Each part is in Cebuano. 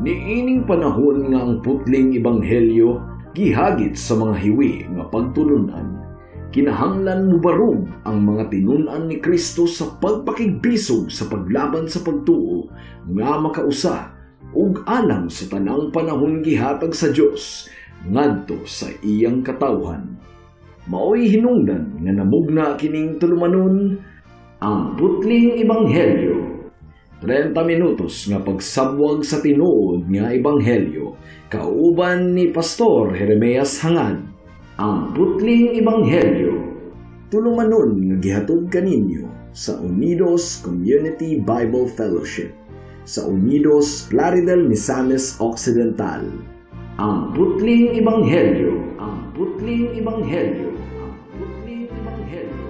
Niining panahon nga ang putling ebanghelyo gihagit sa mga hiwi nga pagtulunan, kinahanglan mubarog ang mga tinun-an ni Kristo sa pagpakigbisog sa paglaban sa pagtuo nga makausa ug alang sa tanang panahon gihatag sa Dios ngadto sa iyang katawhan. Maoy hinungdan nga namugna kining tulumanon, ang putling ebanghelyo. 30 minutos nga pagsabwag sa tinuod nga ebanghelyo kauban ni Pastor Jeremias Hangad. Ang putling ebanghelyo. Tulumanon nga gihatod kaninyo sa Unidos Community Bible Fellowship sa Unidos, Plaridel, Misamis Occidental. Ang putling ebanghelyo. Ang putling ebanghelyo. Ang putling ebanghelyo.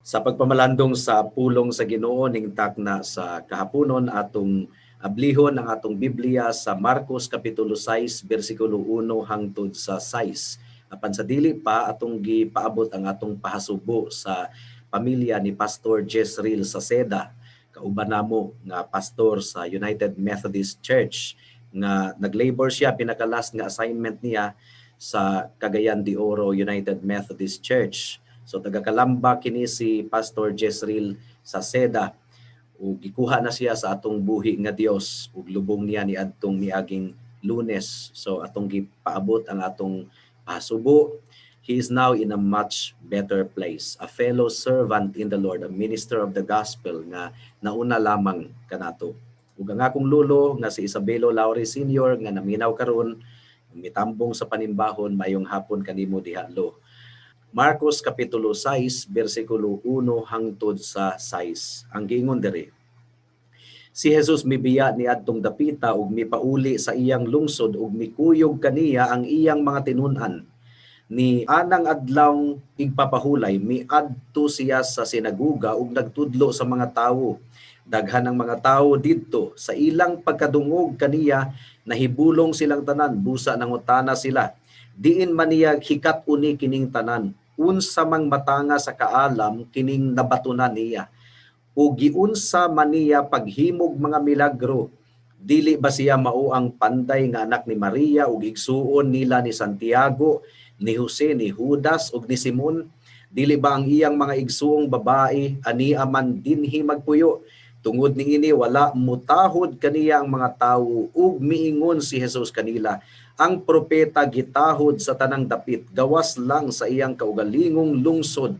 Sa pagpamalandong sa pulong sa Ginoo ning takna sa kahaponon, atong ablihon ang atong Biblia sa Marcos kapitulo 6 bersikulo 1 hangtod sa 6. Apan sa dili pa, atong gipaabot ang atong pahasubo sa pamilya ni Pastor Jezreel Saceda, kauban namo nga pastor sa United Methodist Church nga naglabor siya, pinaka-last nga assignment niya sa Cagayan de Oro United Methodist Church. So taga Calamba kini si Pastor Jezreel Saceda ug gikuha na siya sa atong buhi nga Dios ug lubong niya niadtong miaging Lunes. So atong gipaabot ang atong pasubo. He is now in a much better place. A fellow servant in the Lord, a minister of the gospel nga nauna lamang kanato. Ug ang akong lulo nga si Isabelo Laure Sr. nga naminaw karon, mitambong sa panimbahon, mayong hapon kanimo diha, lo. Marcos kapitulo 6 bersikulo 1 hangtod sa 6. Ang giingon diri. Si Jesus mibiya niadtong dapita ug mipauli sa iyang lungsod ug mikuyog kaniya ang iyang mga tinun-an. Ni anang adlaw igpapahulay, miadto siya sa sinaguga ug nagtudlo sa mga tawo. Daghan ang mga tawo didto. Sa ilang pagkadungog kaniya, nahibulong silang tanan, busa nangutana sila. Diin man niya hikat uni kining tanan? Unsa mang matanga sa kaalam kining nabatunan niya? O giunsa man niya paghimog mga milagro? Dili ba siya mao ang panday nga anak ni Maria ug igsuon nila ni Santiago, ni Jose, ni Judas ug ni Simon? Dili ba ang iyang mga igsuong babae ania man dinhi magpuyo? Tungod niini wala mutahod kaniya ang mga tawo. Ug miingon si Jesus kanila, ang propeta gitahod sa tanang dapit gawas lang sa iyang kaugalingong lungsod,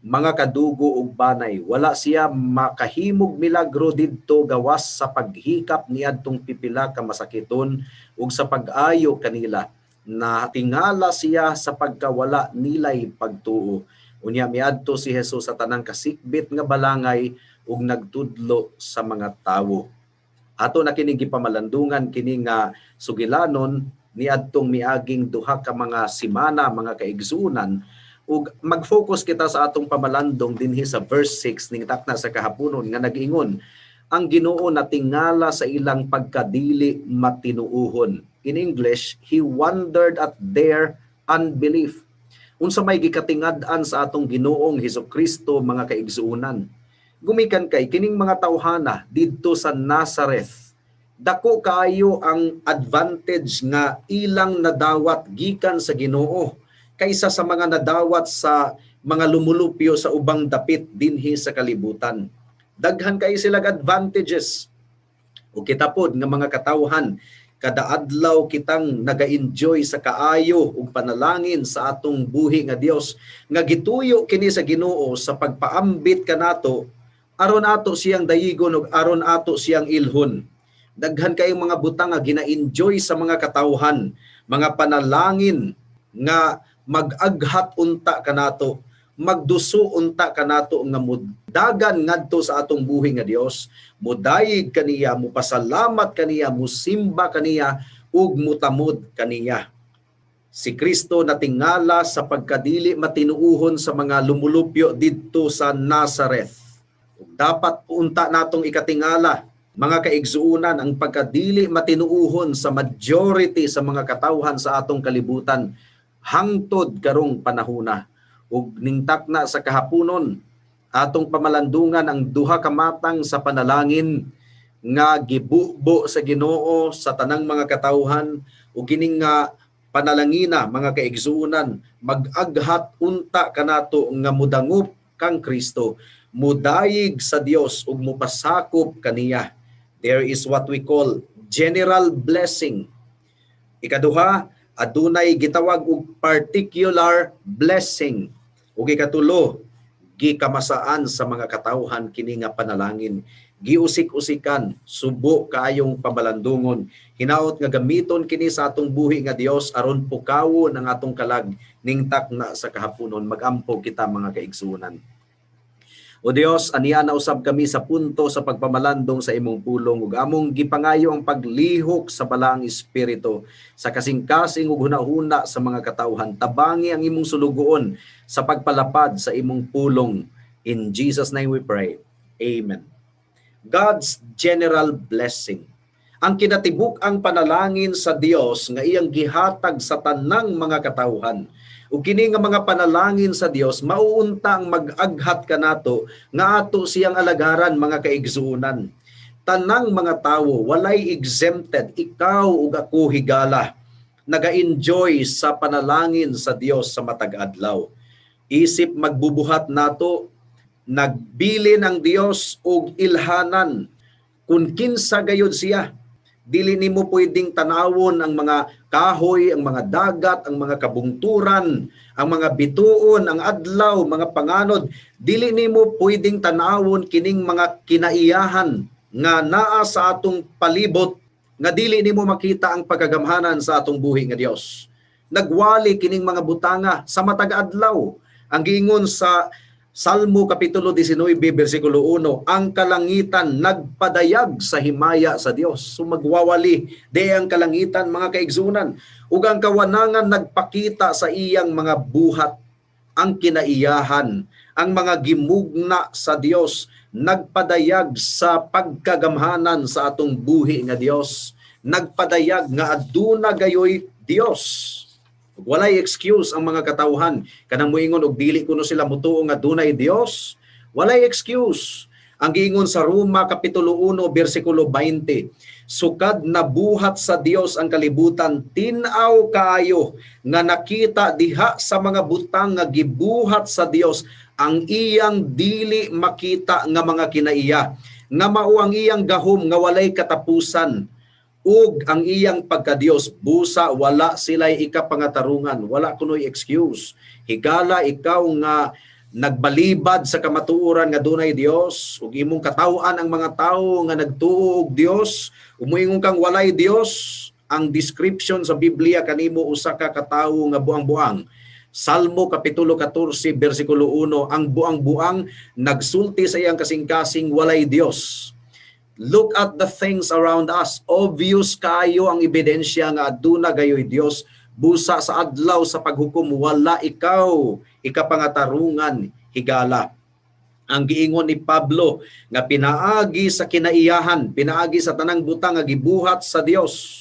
mga kadugo ug banay. Wala siya makahimog milagro didto gawas sa paghikap niadtong pipila ka masakiton ug sa pag-ayo kanila. Natingala siya sa pagkawala nilay pagtuo. Unya miadto si Jesus sa tanang kasikbit nga balangay ug nagtudlo sa mga tawo. Ato na kini gipamalandungan kini nga sugilanon niadtong miaging 2 ka mga simana, mga kaigsuonan, ug mag-focus kita sa atong pamalandong dinhi sa verse 6 ning takna sa kahaponon nga nag-ingon, ang Ginoo natingala sa ilang pagkadili matinuuhon. In English, he wondered at their unbelief. Unsa may gikatingad-an sa atong Ginoong Hesukristo, mga kaigsuonan? Gumikan kay kining mga tawhana didto sa Nazareth, dako kaayo ang advantage nga ilang nadawat gikan sa Ginoo kaysa sa mga nadawat sa mga lumulupyo sa ubang dapit dinhi sa kalibutan. Daghan kay sila advantages. O kita pod nga mga katawhan, kada adlaw kitang naga-enjoy sa kaayo ug panalangin sa atong buhi nga Dios nga gituyo kini sa Ginoo sa pagpaambit kanato aron ato siyang dayigon ug aron ato siyang ilhon. Daghan kayong mga butang nga gina-enjoy sa mga katawhan, mga panalangin nga mag-aghat unta kanato, magduso unta kanato nga mudagan ngadto sa atong buhi nga Dios, mudayig kaniya, mupasalamat kaniya, musimba kaniya ug mutamod kaniya. Si Kristo natingala sa pagkadili matinuuhon sa mga lumulupyo didto sa Nazareth. Ug dapat unta natong ikatingala, mga kaigsuonan, ang pagkadili matinuuhon sa majority sa mga katawhan sa atong kalibutan hangtod karong panahona. Ug ningtakna sa kahaponon, atong pamalandungan ang duha ka matang sa panalangin nga gibubo sa Ginoo sa tanang mga katawhan. Ug kining nga panalangina, mga kaigsuonan, mag-aghat unta kanato nga mudangop kang Kristo, mudayig sa Dios ug mupasakop kaniya. There is what we call general blessing. Ikaduha, adunay gitawag og particular blessing. Ug ikatulo, gikamasaan sa mga katawhan kini nga panalangin. Giusik-usikan, subo kaayong pamalandungon. Hinaot nga gamiton kini sa atong buhi nga Dios aron pukawon ang atong kalag ningtakna sa kahaponon. Magampo kita, mga kaigsuonan. O Dios, aniya na usab kami sa punto sa pagpamalandong sa imong pulong ug among gipangayo ang paglihok sa Balaang Espiritu sa kasing-kasing ug hunahuna sa mga katawhan. Tabangi ang imong sulugoon sa pagpalapad sa imong pulong. In Jesus' name we pray. Amen. God's general blessing. Ang kinatibuk-ang panalangin sa Dios nga iyang gihatag sa tanang mga katawhan. Ug kini nga mga panalangin sa Dios mao unta ang mag-aghat kanato nga ato siyang alagaran, mga kaigsuonan. Tanang mga tawo, walay exempted, ikaw ug ako higala, naga-enjoy sa panalangin sa Dios sa matag adlaw. Isip magbubuhat nato, nagbilin ang Dios og ilhanan kung kinsa gayud siya. Dili nimo pwedeng tanawon ang mga kahoy, ang mga dagat, ang mga kabungturan, ang mga bituon, ang adlaw, mga panganod. Dili nimo pwedeng tanawon kining mga kinaiyahan nga naa sa atong palibot nga dili nimo makita ang pagkagamhanan sa atong buhi nga Dios. Nagwali kining mga butanga sa matag adlaw. Ang giingon sa Salmo kapitulo 19 bersikulo 1, ang kalangitan nagpadayag sa himaya sa Dios. So magwawali di ang kalangitan, mga kaigsuonan, ug ang kawanangan nagpakita sa iyang mga buhat. Ang kinaiyahan, ang mga gimugna sa Dios nagpadayag sa pagkagamhanan sa atong buhi nga Dios. Nagpadayag nga aduna gayoy Dios. Walay excuse ang mga katawhan kanang moingon og dili kuno sila mutuo nga dunay Dios. Walay excuse. Ang giingon sa Roma kapitulo 1 bersikulo 20, sukad nabuhat sa Dios ang kalibutan, tin-aw kaayo nga nakita diha sa mga butang nga gibuhat sa Dios ang iyang dili makita nga mga kinaiya, nga mao ang iyang gahom nga walay katapusan ug ang iyang pagkadiyos, busa wala sila'y ikapangatarungan. Wala kunoy excuse. Higala ikaw nga nagbalibad sa kamatuoran nga dunay Dios ug imong kataw-an ang mga tawo nga nagtuo og Dios, muingon kang walay Dios, ang description sa Biblia kanimo, usa ka katawo nga buang-buang. Salmo kapitulo 14 bersikulo 1, ang buang-buang nagsulti sa iyang kasing-kasing, walay Dios. Look at the things around us. Obvious kayo ang ebidensya nga aduna gayoy Dios. Busa sa adlaw sa paghukom, wala ikaw ikapangatarungan, higala. Ang giingon ni Pablo nga pinaagi sa kinaiyahan, pinaagi sa tanang butang nga gibuhat sa Dios,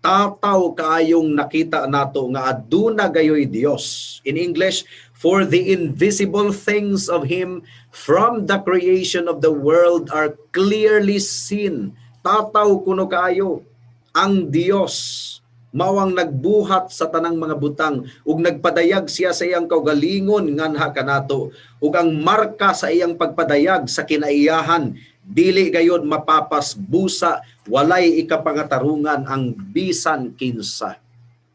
tataw kaayong nakita nato nga aduna gayoy Dios. In English, "For the invisible things of him from the creation of the world are clearly seen." Tataw kuno kaayo ang Dios mao ang nagbuhat sa tanang mga butang ug nagpadayag siya sa iyang kaugalingon nganha kanato, ug ang marka sa iyang pagpadayag sa kinaiyahan dili gayod mapapas, busa walay ikapangatarungan ang bisan kinsa.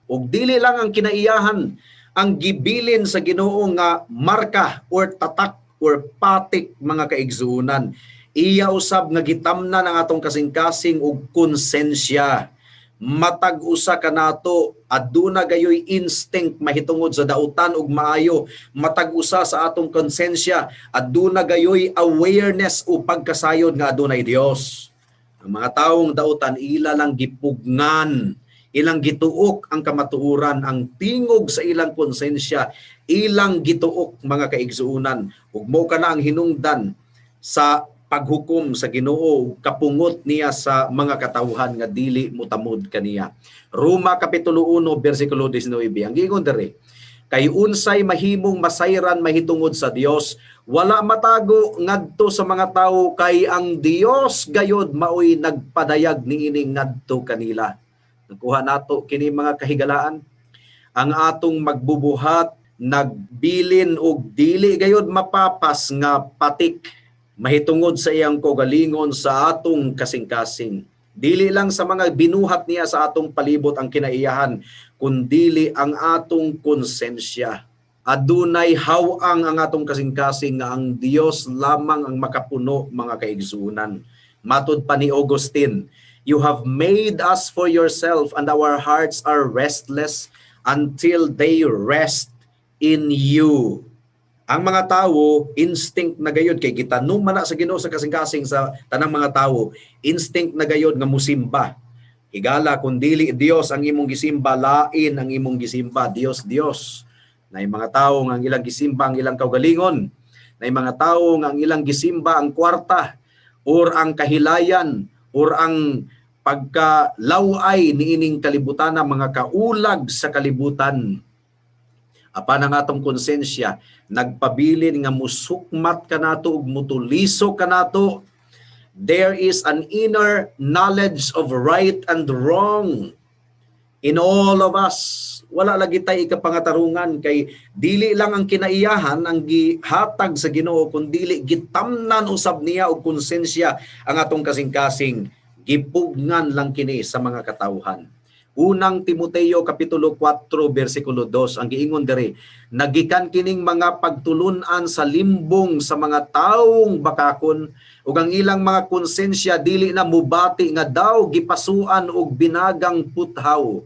Ug dili lang ang kinaiyahan ang gibilin sa Ginoo nga marka or tatak or patik, mga kaigsuonan. Iya usab nga gitamnan ang atong kasing-kasing ug konsensya. Matag usa kanato aduna gayoy instinct mahitungod sa dautan ug maayo. Matag usa sa atong konsensya aduna gayoy awareness o pagkasayod nga adunay Dios. Ang mga taong dautan, ila lang gipugngan, ilang gituok ang kamatuoran. Ang tingog sa ilang konsensya ilang gituok, mga kaigsuonan, ug mao kana ang hinungdan. sa paghukom sa Ginoo, kapungot niya sa mga katawhan nga dili motamod kaniya. Roma kapitulo 1 bersikulo 19. Ang giingon diri, "Kay unsay mahimong masayran mahitungod sa Dios, wala matago ngadto sa mga tawo, kay ang Dios gayod maoy nagpadayag niini ngadto kanila." Nakuha nato kini, mga kahigalaan. Ang atong magbubuhat nagbilin og dili gayod mapapas nga patik mahitungod sa iyang kaugalingon sa atong kasing-kasing. Dili lang sa mga binuhat niya sa atong palibot ang kinaiyahan, kundili ang atong konsensya. Adunay haw-ang ang atong kasing-kasing nga ang Dios lamang ang makapuno, mga kaigsuonan. Matud pa ni Augustine, "You have made us for yourself and our hearts are restless until they rest in you." Ang mga tawo, instinct na gayod kay gitanom man na sa Ginoo sa kasing-kasing sa tanang mga tawo, instinct na gayod nga musimba. Higala, kung dili Dios ang imong gisimba, lain ang imong gisimba, Dios Dios. Naay mga tawo nga ang ilang gisimba ang ilang kaugalingon. Naay mga tawo nga ang ilang gisimba ang kwarta or ang kahilayan or ang pagkalaway niining kalibutan, mga kaulag sa kalibutan. Apan ang atong konsensya nagpabilin nga musukmat kanato ug mutuliso kanato. There is an inner knowledge of right and wrong in all of us. Wala lagi tay ikapangatarungan kay dili lang ang kinaiyahan ang gihatag sa Ginoo, kundili gitamnan usab niya og konsensya ang atong kasing-kasing. Gipugngan lang kini sa mga katawhan. Unang Timoteo kapitulo 4 bersikulo 2, ang giingon diri, "Nagikan kining mga pagtulun-an sa limbong sa mga tawong bakakon ug ang ilang mga konsensya dili na mubati nga daw gipasuan og binagang puthaw."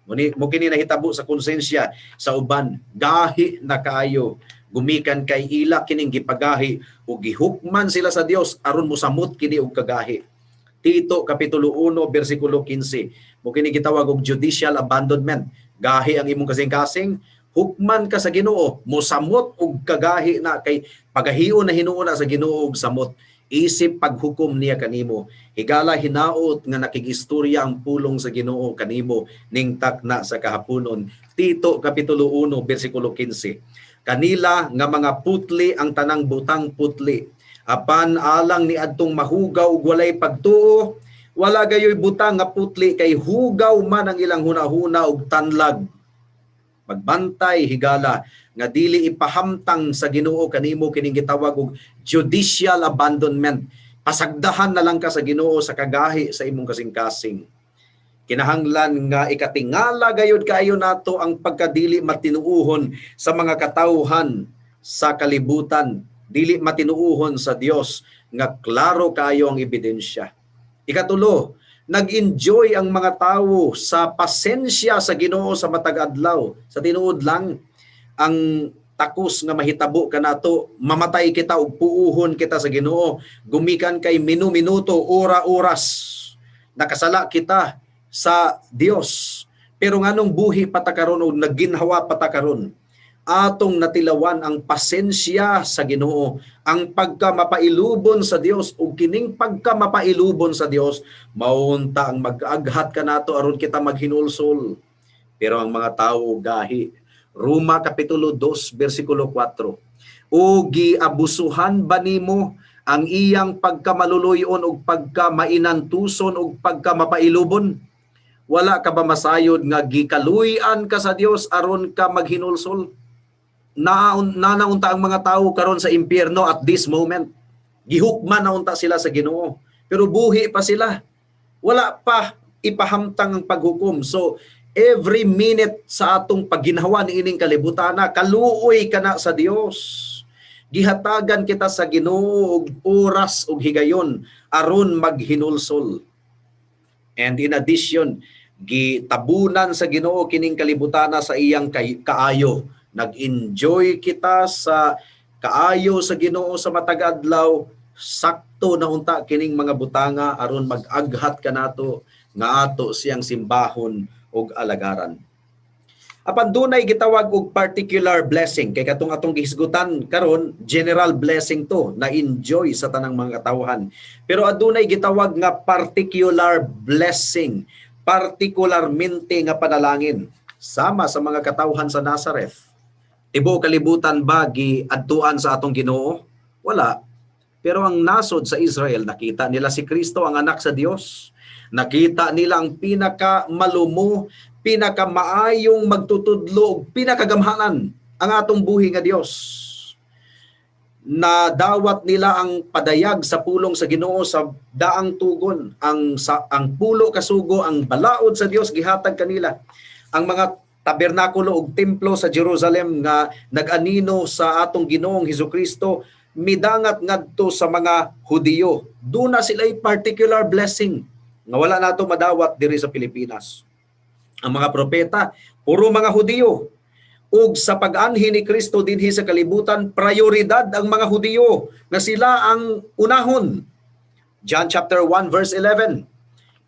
Muni mo kini nahitabo sa konsensya sa uban, gahi na kaayo gumikan kay ila kining gipagahi ug gihukman sila sa Dios aron mosamot kini og kagahi. Tito kapitulo 1 bersikulo 15. Mo kini gitawag og judicial abandonment. Gahi ang imong kasing-kasing, hukman ka sa Ginoo, mosamot og kagahi na kay pagahion na hinuon na sa Ginoo og samot isip paghukom niya kanimo. Higala, hinaot nga nakigistorya ang pulong sa Ginoo kanimo ning takna sa kahaponon. Tito kapitulo 1 bersikulo 15. "Kanila nga mga putli ang tanang butang putli. Apan alang ni adtong mahugaw ug walay pagtuo, wala gayoy butang nga putli kay hugaw man ang ilang hunahuna ug tanlag." Magbantay, higala, nga dili ipahamtang sa Ginoo kanimo kining gitawag og judicial abandonment. Pasagdahan na lang ka sa Ginoo sa kagahi sa imong kasing-kasing. Kinahanglan nga ikatingala gayud kaayo nato ang pagkadili matinuohon sa mga katawhan sa kalibutan, dili matinuohon sa Dios nga klaro kaayo ang ebidensya. Ikatulo, nag-enjoy ang mga tawo sa pasensya sa Ginoo sa matag adlaw. Sa tinuod lang, ang takos nga mahitabo kanato, mamatay kita ug puuhon kita sa Ginoo gumikan kay minu-minuto, ora-oras, nakasala kita sa Dios. Pero nganong buhi pa ta karon og nagginhawa pa ta karon? Atong natilawan ang pasensya sa Ginoo, ang pagka mapailubon sa Dios, ug kining pagka mapailubon sa Dios maunta ang mag-aghat kanato aron kita maghinulsol. Pero ang mga tawo gahi. Roma kapitulo 2 bersikulo 4. "O giabusuhan ba nimo ang iyang pagkamaluluyon ug pagkamainantuson ug pagkamapailubon? Wala ka ba masayod nga gikaluy-an ka sa Dios aron ka maghinulsol?" Na nanaunta ang mga tawo karon sa impyerno at this moment. Gihukman na unta sila sa Ginoo. Pero buhi pa sila. Wala pa ipahamtang ang paghukom. So every minute sa atong pagginhawa niining kalibutan, kaluoy kana sa Dios. Gihatagan kita sa Ginoo og oras ug higayon aron maghinulsol. And in addition, gitabunan sa Ginoo kining kalibutana sa iyang kaayo. Nag-enjoy kita sa kaayo sa Ginoo sa matag adlaw, sakto na unta kining mga butanga aron mag-aghat kanato nga ato siyang simbahon og alagaran. Apan dunay gitawag og particular blessing kay katong atong gihisgutan karon, general blessing to na enjoy sa tanang mga katawhan. Pero adunay gitawag nga particular blessing, partikularmente nga panalangin sama sa mga katawhan sa Nazareth. Tibuok kalibutan ba giadtuan sa atong Ginoo? Wala. Pero ang nasod sa Israel, nakita nila si Kristo, ang anak sa Dios. Nakita nila ang pinaka malumo, pinakamaayong magtutudlo ug pinakagamhanan, ang atong buhi nga Dios. Nadawat nila ang padayag sa pulong sa Ginoo sa daang tugon, ang pulo ka sugo, ang balaod sa Dios gihatag kanila. Ang mga tabernakulo ug templo sa Jerusalem nga nag-anino sa atong Ginoong Hesukristo midangat ngadto sa mga Hudiyo. Duna sila particular blessing nga wala nato madawat diri sa Pilipinas. Ang mga propeta, puro mga Hudiyo. Ug sa pag-anhi ni Kristo dinhi sa kalibutan, prioridad ang mga Hudiyo nga sila ang unahon. John chapter 1 verse 11.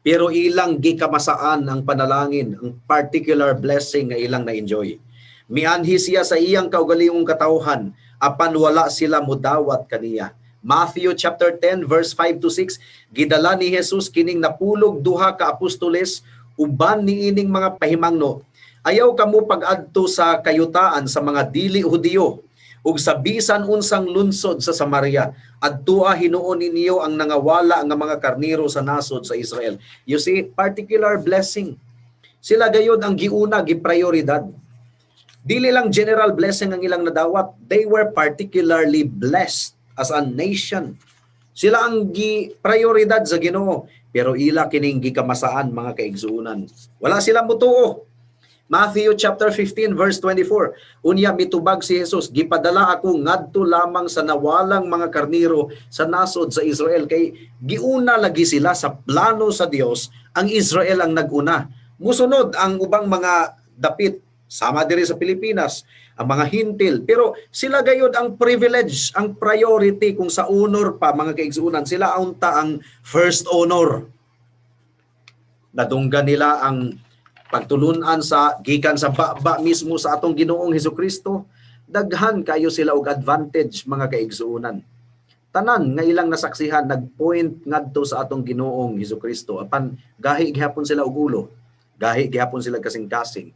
Pero ilang gikamasaan ang panalangin, ang particular blessing nga ilang na-enjoy. Mianhi siya sa iyang kaugalingong katawhan, apan wala sila mudawat kaniya. Matthew chapter 10 verse 5 to 6, gidala ni Jesus kining napulog duha ka apostoles uban niining mga pahimangno: "Ayaw kamo pag-adto sa kayutaan sa mga dili Hudiyo ug sa bisan unsang lunsod sa Samaria. Adtua hinuon ninyo ang nangawala nga mga karniro sa nasod sa Israel." You see, particular blessing. Sila gayod ang giuna, giprioridad. Dili lang general blessing ang ilang nadawat, they were particularly blessed as a nation. Sila ang gi prioridad sa Ginoo, pero ila kining gikamasaan, mga kaigsuonan. Wala sila mutuo. Matthew chapter 15 verse 24. Unya mitubag si Jesus, "Gipadala ako ngadto lamang sa nawalang mga karniro sa nasod sa Israel," kay giuna lagi sila sa plano sa Dios, ang Israel ang naguna. Musunod ang ubang mga dapit sama diri sa Pilipinas, ang mga Hentil. Pero sila gayod ang privilege, ang priority kung sa honor pa, mga kaigsuonan, sila unta ang first honor. Nadunggan nila ang pagtulunan sa gikan sa baba mismo sa atong Ginoong Hesukristo. Daghan kayo sila og advantage, mga kaigsuonan. Tanan nga ilang nasaksihan nagpoint ngadto sa atong Ginoong Hesukristo, apan gahi gihapon sila og ulo. Gahi gihapon sila kasing-kasing.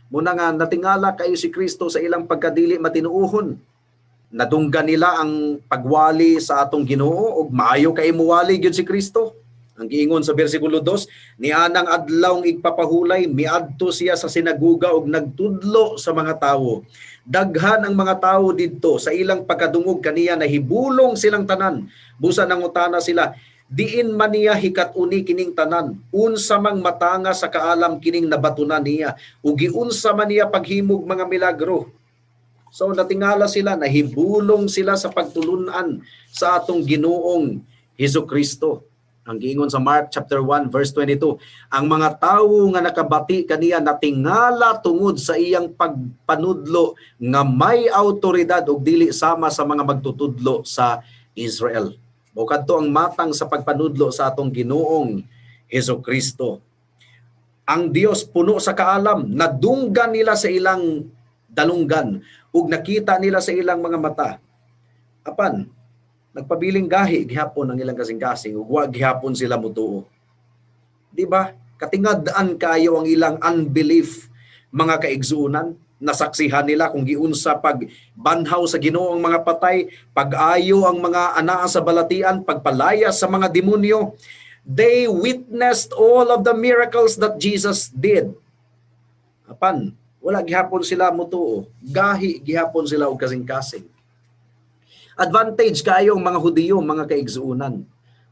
Muna nga natingala kayo si Kristo sa ilang pagkadili matinuohon. Nadunggan nila ang pagwali sa atong Ginoo ug maayo kay muwali gyud si Kristo. Ang giingon sa bersikulo 2, nianang adlawng igpapahulay, miadto siya sa sinaguga ug nagtudlo sa mga tawo. Daghan ang mga tawo didto. Sa ilang pagkadungog kaniya, nahibulong silang tanan. Busa nangutana sila, "Diin man niya hikat-uni kining tanan? Unsa mang matanga sa kaalam kining nabatunan niya? Ug giunsa man niya paghimog mga milagro?" So natingala sila, nahibulong sila sa pagtulunan sa atong Ginoong Hesus Kristo. Ang giingon sa Mark chapter 1 verse 22, ang mga tawo nga nakabati kaniya natingala tungod sa iyang pagpanudlo nga may autoridad ug dili sama sa mga magtutudlo sa Israel. O kadto ang matang sa pagpanudlo sa atong Ginoong Hesus Kristo. Ang Dios puno sa kaalam, nadunggan nila sa ilang dalunggan ug nakita nila sa ilang mga mata. Apan nagpabiling gahi gihapon ang ilang kasing-kasing ug wa gihapon sila mutuo. Di ba? Katingad-an kayo ang ilang unbelief, mga kaigsuonan. Nasaksihan nila kung giunsa pag banhaw sa Ginoo ang mga patay, pag-ayo ang mga anaa sa balatian, pagpalaya sa mga demonyo. They witnessed all of the miracles that Jesus did. Apan, wala gihapon sila mutuo. Gahi gihapon sila og kasing-kasing. Advantage kayo ang mga Hudiyo, mga kaigsuonan.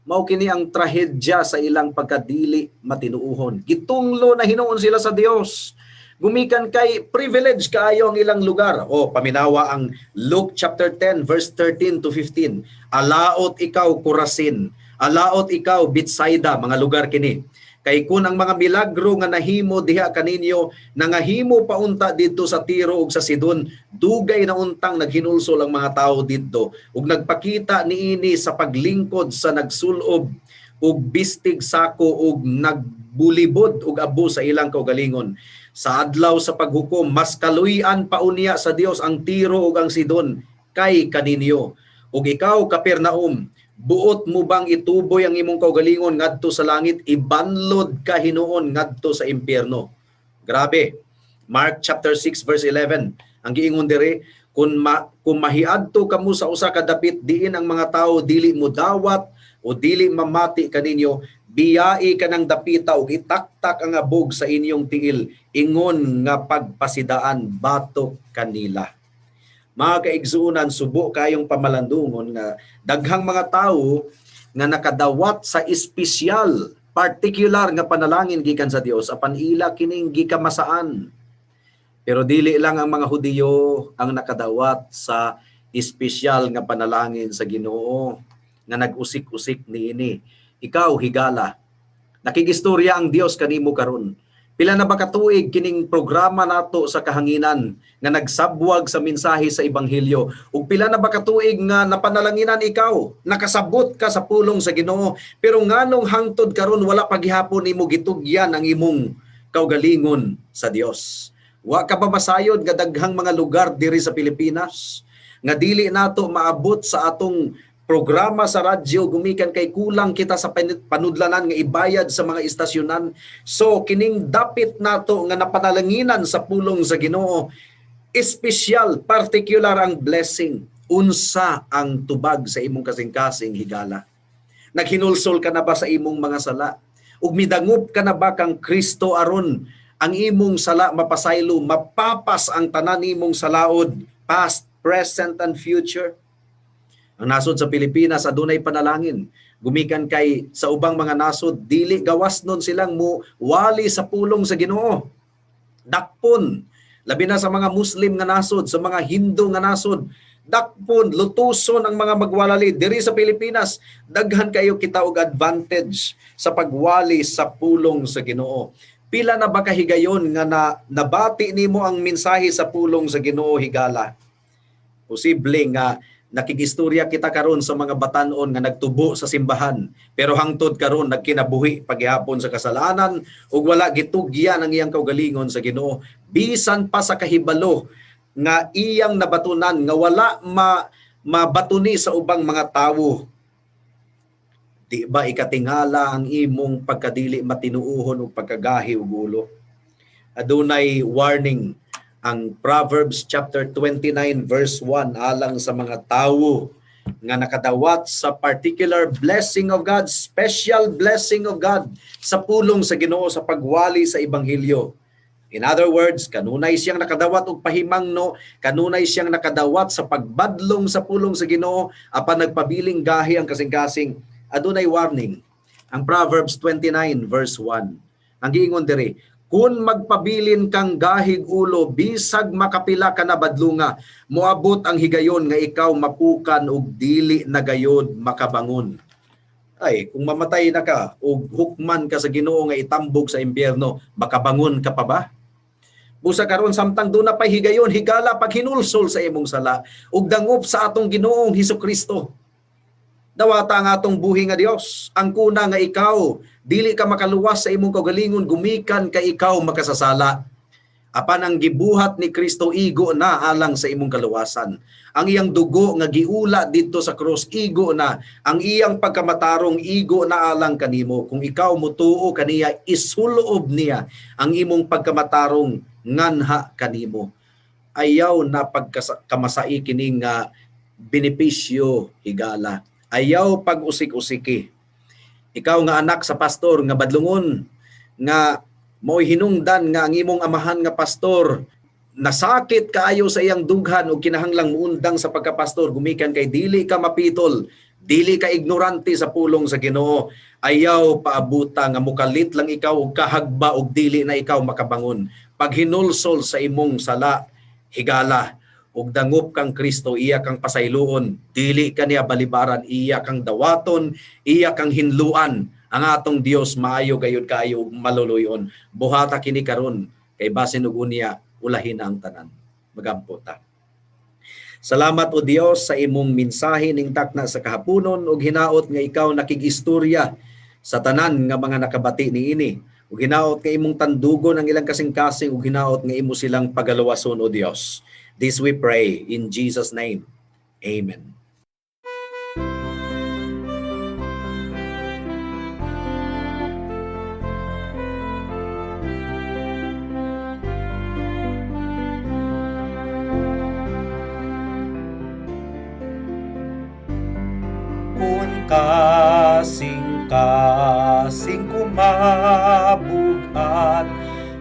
Mao kini ang trahedya sa ilang pagkadili matinuohon. Gitunglo na hinuon sila sa Dios. Gumikan kay privilege kaayo ang ilang lugar. O paminawa ang Luke chapter 10 verse 13 to 15. "Alaot ikaw, Corazin, alaot ikaw, Bethsaida," mga lugar kini. "Kay kun ang mga milagro nga nahimo diha kaninyo nangahimo paunta didto sa Tiro ug sa Sidon, dugay na untang naghinulsol ang mga tawo didto ug nagpakita niini sa paglingkod sa nagsulob Ug bistig sako ug nagbulibod og abo sa ilang kaugalingon. Sa adlaw sa paghukom, mas kaluy-an pa unya sa Dios ang Tiro ug ang Sidon kay kaninyo. Ug ikaw, Capernaum, buot mo bang ituboy ang imong kaugalingon ngadto sa langit? Ibanlod ka hinuon ngadto sa impyerno. Grabe. Mark chapter 6 verse 11. Ang giingon diri, kung mahiadto kamo sa usa ka dapit diin ang mga tawo dili mo dawat o dili mamati kaninyo, biyai kanang dapita ug itaktak ang abog sa inyong tiil ingon nga pagpasidaan batok kanila. Mga kaigsuonan, subo kayong pamalandungon nga daghang mga tawo nga nakadawat sa espesyal, particular nga panalangin gikan sa Dios, apan ila kining gikamasaan. Pero dili lang ang mga Hudiyo ang nakadawat sa espesyal nga panalangin sa Ginoo nga nag-usik-usik niini. Ikaw, higala, nakigistorya ang Dios kanimo karon. Pila na ba katuig kining programa nato sa kahanginan nga nagsabwag sa mensahe sa ebanghelyo? Ug pila na ba katuig nga napanalanginan ikaw, nakasabot ka sa pulong sa Ginoo, pero nganong hangtod karon wala pa gihapon nimo gitugyan ang imong kaugalingon sa Dios? Wa ka ba masayod nga daghang mga lugar diri sa Pilipinas nga dili nato maabot sa atong programa sa radyo gumikan kay kulang kita sa panudlanan nga ibayad sa mga istasyonan? So kining dapit nato nga napanalanginan sa pulong sa Ginoo, espesyal, particular ang blessing. Unsa ang tubag sa imong kasing-kasing, higala? Naghinulsol ka na ba sa imong mga sala? Ug midangop ka na ba kang Kristo aron ang imong sala mapasaylo, mapapas ang tanan nimong salaod, past, present, and future? Ang nasod sa Pilipinas adunay panalangin. Gumikan kay sa ubang mga nasod dili gawas nun silang mo wali sa pulong sa Ginoo. Dakpon, labi na sa mga Muslim nga nasod, sa mga Hindu nga nasod, dakpon, lutuson ang mga magwalali. Diri sa Pilipinas, daghan kayo kita og advantage sa pagwali sa pulong sa Ginoo. Pila na ba kahigayon nga nabati nimo ang mensahe sa pulong sa Ginoo, higala? Posible nga nakigistorya kita karon sa mga batanon nga nagtubo sa simbahan, pero hangtod karon nagkinabuhi paghihapon sa kasalanan ug wala gitugyan ang iyang kaugalingon sa Ginoo, bisan pa sa kahibalo nga iyang nabatunan nga wala mabatuni sa ubang mga tawo. Di ba ikatingala ang imong pagkadili matinuohon ug pagkagahi og ulo? Adunay warning ang Proverbs chapter 29 verse 1 alang sa mga tawo nga nakadawat sa particular blessing of God, special blessing of God sa pulong sa Ginoo, sa pagwali sa ebanghelyo. In other words, kanunay siyang nakadawat og pahimangno, kanunay siyang nakadawat sa pagbadlong sa pulong sa Ginoo, apan nagpabiling gahi ang kasing-kasing. Adunay warning. Ang Proverbs 29 verse 1. Ang giingon diri, "Kung magpabilin kang gahig ulo, bisag makapila ka na badlunga, moabot ang higayon nga ikaw mapukan ug dili na gayod makabangon." Ay, kung mamatay na ka ug hukman ka sa Ginoo nga itambog sa impyerno, makabangon ka pa ba? Busa karon, samtang duna pa higayon, higala, paghinulsol sa imong sala ug dangop sa atong Ginoong Hesus Kristo. Dawata ang atong buhi nga Dios. Ang kuna nga ikaw dili ka makaluwas sa imong kaugalingon gumikan kay ikaw makasasala. Apan ang gibuhat ni Kristo igo na alang sa imong kaluwasan. Ang iyang dugo nga giula didto sa krus, igo na. Ang iyang pagkamatarong, igo na alang kanimo. Kung ikaw mutuo kaniya, isulob niya ang imong pagkamatarong nganha kanimo. Ayaw na pagkamasai kini nga benepisyo, higala. Ayaw pag-usik-usiki. Ikaw nga anak sa pastor nga badlungon, nga mo'y hinungdan nga ang imong amahan nga pastor nasakit kaayo sa iyang dughan ug kinahanglang muundang sa pagkapastor gumikan kay dili ka mapitol, dili ka ignorante sa pulong sa Ginoo. Ayaw paabuta nga mukalit lang ikaw og kahagba og dili na ikaw makabangon. Paghinulsol sa imong sala, higala, ug dangop kang Kristo, iya kang pasayloon, dili ka niya balibaran, iya kang dawaton, iya kang hinluan. Ang atong Dios maayo gayud kaayo ug maluluyon. Buhata kini karon kay basin og unya ulahin na ang tanan. Magampo ta. Salamat, o Dios, sa imong mensahe ning takna sa kahaponon ug hinaot nga ikaw nakig-istorya Sa tanan nga mga nakabati niini, ug hinaot nga imong tandugon ang ilang kasing-kasing ug hinaot nga imo silang pagaluwason, O Dios. This we pray in Jesus' name. Amen. Kun kasing-kasing kumabugat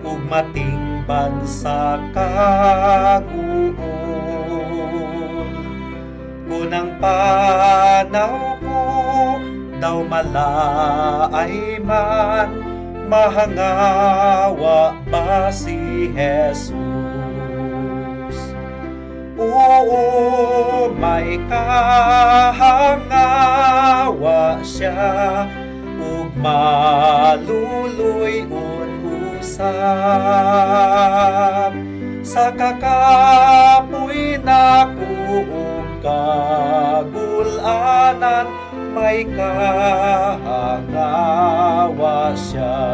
ug matingban sa kaguol, kun ang panaw ko daw malaay man, mahangawa ba si Jesus? Oo, may kahangawa siya ug maluluy-on usab sa kakapoy nako ug kagulanan, may kahangawa siya.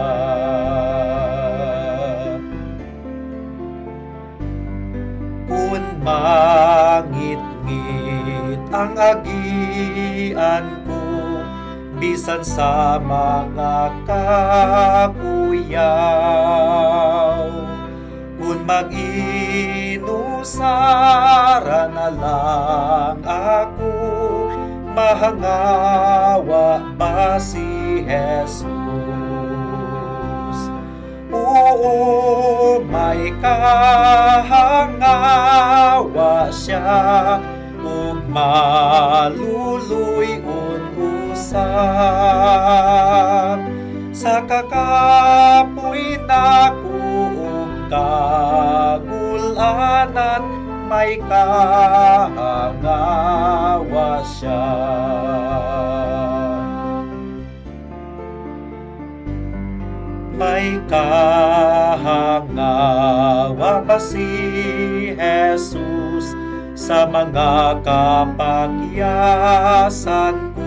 Kun mangitngit ang agian ko, bisan sa mga kakuyaw, kun mag-inusara na lang ako, mahangawa ba si Jesus? Oo, may kahangawa siya ug maluluy-on usab sa kakapoy nako ug kagulanan, may kahangawa siya. May kahangawa ba si Jesus sa mga kapakyasan ko?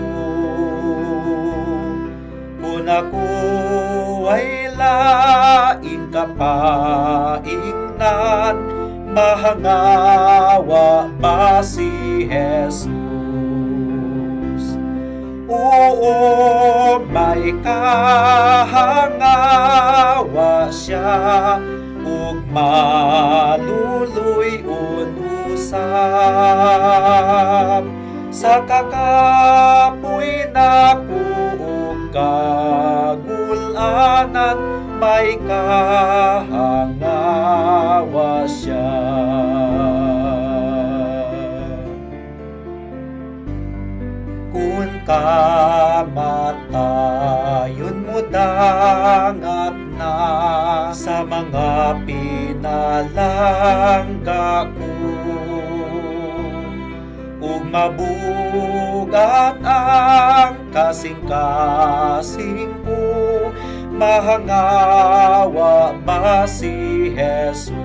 Kung ako ay laing kapaingnan, mahangawa ba si Jesus? Oo, may kahangawa siya ug maluluy-on usab sa kakapoy nako ug kagulanan, may kahangawa siya. Kun kamatayon mo dangat na sa mga pinalangga ko, ug mabugat ang kasing-kasing ko, mahangawa ba si Jesus?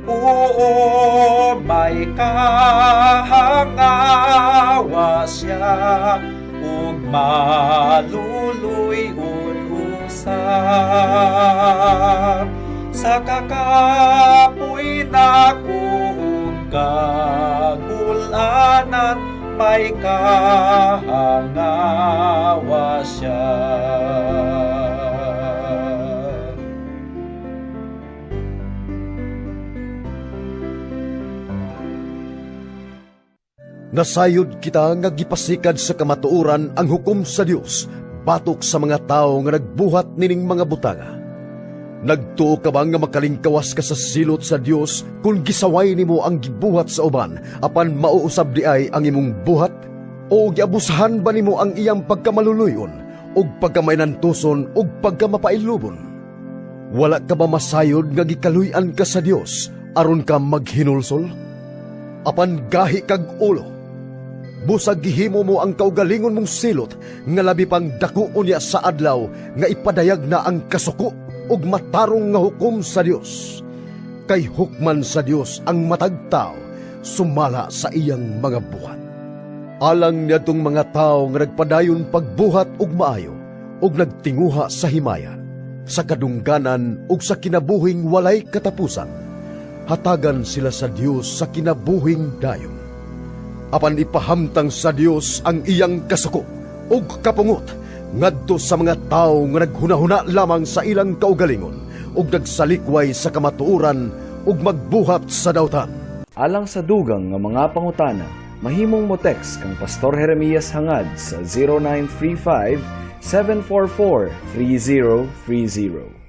Oo, may kahangawa siya ug maluluy-on usab sa kakapoy nako ug kagulanan, may kahangawa siya. Nasayod kita nga gipasikad sa kamatuoran ang hukom sa Dios batok sa mga tawo nga nagbuhat nining mga butanga. Nagtuo ka ba nga makalingkawas ka sa silot sa Dios kung gisaway nimo ang gibuhat sa uban apan mauusab di ay ang imong buhat? O giabusahan ba nimo ang iyang pagkamaluluyon ug pagkamainantuson ug pagkamapailubon? Wala ka ba masayod nga gikaluy-an ka sa Dios aron ka maghinulsol? Apan gahi kag ulo. Busag gihimo mo ang kaugalingon mong silot nga labi pang dako unya sa adlaw nga ipadayag na ang kasuko ug matarong nga hukom sa Dios. Kay hukman sa Dios ang matag tao sumala sa iyang mga buhat. Alang niadtong mga tawo nga nagpadayon pagbuhat og maayo ug nagtinguha sa himaya, sa kadungganan ug sa kinabuhing walay katapusan, hatagan sila sa Dios sa kinabuhing dayon. Apan ipahamtang sa Dios ang iyang kasuko ug kapungot ngadto sa mga tawo nga naghunahuna lamang sa ilang kaugalingon ug nagsalikway sa kamatuoran ug magbuhat sa dautan. Alang sa dugang nga mga pangutana, mahimong mo text kang Pastor Jeremias Hangad sa 0935 744 3030.